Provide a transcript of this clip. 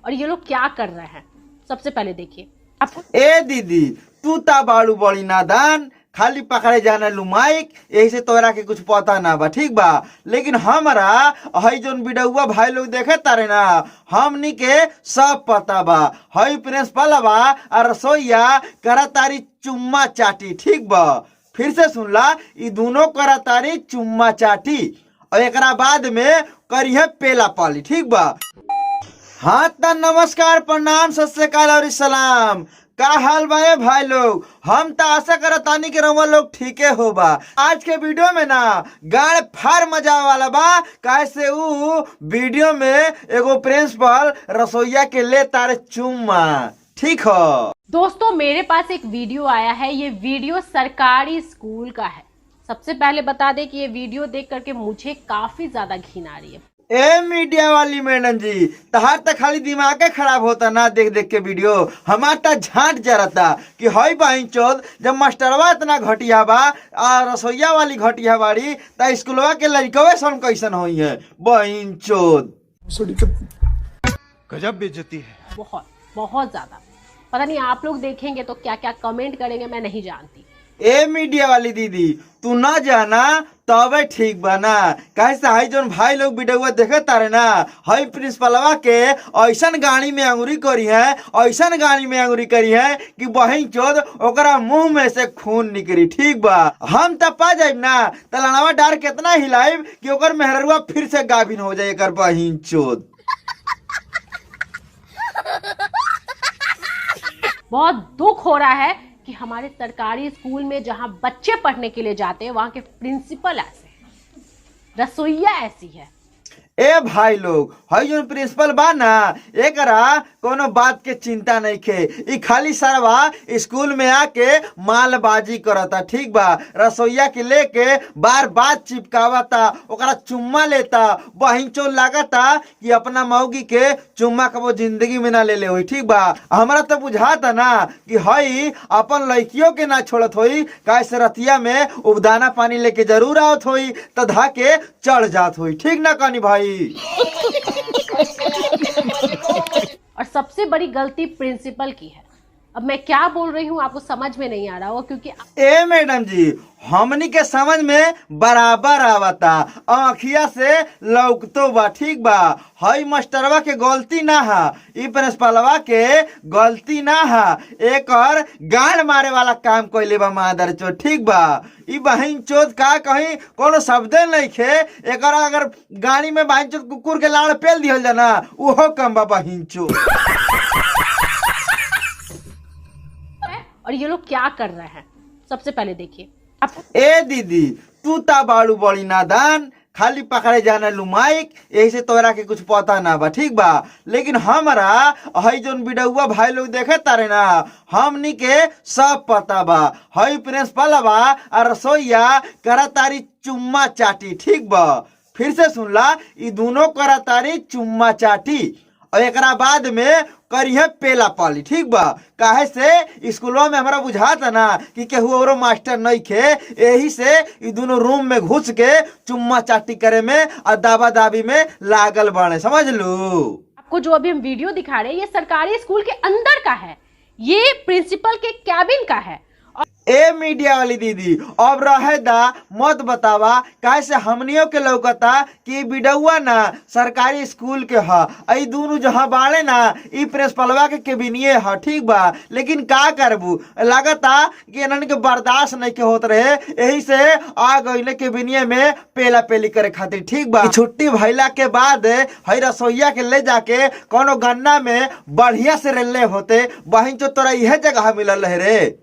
और ये लोग क्या कर रहे हैं। सबसे पहले देखिए आपको। ए दीदी, तू ता बाड़ू बड़ी नादान, खाली पकड़े जाना लू माइक, यही से तोरा के कुछ पता ना बा, ठीक बा। लेकिन हमरा हई जोन बिडौआ भाई लोग देखे तारे ना, हमनी के सब पता बा। हई प्रिंसिपल बा आ रसोईया करा तारी चुम्मा चाटी, ठीक बा। फिर से सुनला, ई दोनों करा तारी चुम्मा चाटी और एकरा बाद में करिहे पेला पाली, ठीक बा। हाँ त नमस्कार, प्रणाम, सत श्री अकाल और सलाम। का हाल बा ए भाई लोग? हम त आशा करत तानी कि रउआ लोग ठीके हो बा। आज के वीडियो में ना गाड़ फार मजा वाला बा, काहे से ऊ वीडियो में एगो प्रिंसिपल रसोईया के ले तारे चुम्मा, ठीक हो। दोस्तों, मेरे पास एक वीडियो आया है। ये वीडियो सरकारी स्कूल का है। सबसे पहले बता दें कि ये वीडियो देख करके मुझे काफी ज्यादा घिन आ रही है। ए मीडिया वाली मैडम जी, तहार त खाली दिमागे खराब होता ना देख देख के वीडियो। हमार त झांट जरता कि हई बहिन चोद, जब मास्टरवा इतना घटिया बा आ रसोईया वाली घटिया बाड़ी, त स्कूलवा के लड़कवे सन कैसन होई है बहिन चोद। गजब बेइज्जती है। बहुत बहुत ज्यादा। पता नहीं आप लोग देखेंगे तो क्या क्या कमेंट करेंगे, मैं नहीं जानती। ए मीडिया वाली दीदी, तू ना जाना तबे ठीक बा ना, काहे से हई जोन भाई लोग वीडियो देखे तारे ना, हई प्रिंसिपलवा के ऐसन गाड़ी में अंगुरी करी है, ऐसन गाड़ी में अंगुरी करी है कि बहिन चोद ओकरा मुंह में से खून निकली, ठीक बा। हम त पा जाइब ना त लड़ावा डार केतना हिलाइब कि ओकर मेहररुआ फिर से गाभिन हो जाए एकर बहिन चोद। बहुत दुख हो रहा है कि हमारे सरकारी स्कूल में जहां बच्चे पढ़ने के लिए जाते हैं, वहां के प्रिंसिपल ऐसे हैं, रसोईया ऐसी है। ए भाई लोग, हई जोन प्रिंसिपल बा ना, एकरा कोनो बात के चिंता नहीं खे। ई खाली सरवा स्कूल में आके मालबाजी करता, ठीक बा। रसोईया के लेके बार बार चिपकावता, ओकरा चुम्मा लेता। बहिन चो लागता कि अपना मौगी के चुम्मा कबो जिंदगी में ना ले ले होई, ठीक बा। हमरा तो बुझाता ना कि हई अपन लड़कियों के ना छोड़त होई, काहे से रतिया में उबदाना पानी लेके जरूर आवत होई त धा के चढ़ जात होई, ठीक ना कानी भाई? और सबसे बड़ी गलती प्रिंसिपल की है। अब मैं क्या बोल रही हूँ आपको समझ में नहीं आ रहा होगा, क्योंकि ए मैडम जी, हमनी के समझ में बराबर आवता, आँखिया से लौकतो बा, ठीक बा। हई मास्टरवा के गलती ना हा, ई प्रिंसिपलवा के गलती ना हा, एकर गांड मारे वाला काम कइले बा मादर चोद, ठीक बा। ई बहिन चोद का कहीं कोनो शब्दे नहीं खे, एकर अगर गाड़ी में बहिन चोद कुकुर के लाड़ पेल दिहल जाना उहो कम बा बहिन चोद। और ये लोग क्या कर रहे हैं, सबसे पहले देखिए। ए दीदी, तू ता बाड़ू बड़ी नादान, खाली पकड़े जाना लू माइक, यही से तोरा के कुछ पता ना बा, ठीक बा। लेकिन हमरा हई जोन बिडौआ भाई लोग देखे तारे ना, हमनी के सब पता बा। हई प्रिंसिपल बा आ रसोईया करा तारी चुम्मा चाटी, ठीक बा। फिर से सुनला, ई दोनों करा तारी चुम्मा चाटी और एकरा बाद में करिहे पेला पाली, ठीक बा। काहे से स्कूलवा में हमरा बुझाता ना कि केहू औरो मास्टर नहीं खे, यही से ई दोनों रूम में घुस के चुम्मा चाटी करे में और दाबा दाबी में लागल बाड़े, समझ लू। आपको जो अभी हम वीडियो दिखा रहे हैं ये सरकारी स्कूल के अंदर का है, ये प्रिंसिपल के कैबिन का है। ए मीडिया वाली दीदी, अब रहे दा मत बतावा, काहे से हमनियों के लौकता कि बिडौआ ना सरकारी स्कूल के ह, ई दोनों जहाँ बाड़े ना ई प्रिंसिपलवा के केबिनिए ह, ठीक बा। लेकिन का करबू, लागता कि इन्हन के बर्दाश्त नहीं के होत रहे, यही से आ गईले केबिनिए में पेला पेली करे खातिर, ठीक बा। छुट्टी भइला के बाद हई रसोईया के ले जाके कोनो गन्ना में बढ़िया से रेले होते, बहिन चो तोरा इहे जगह मिलल रहे रे।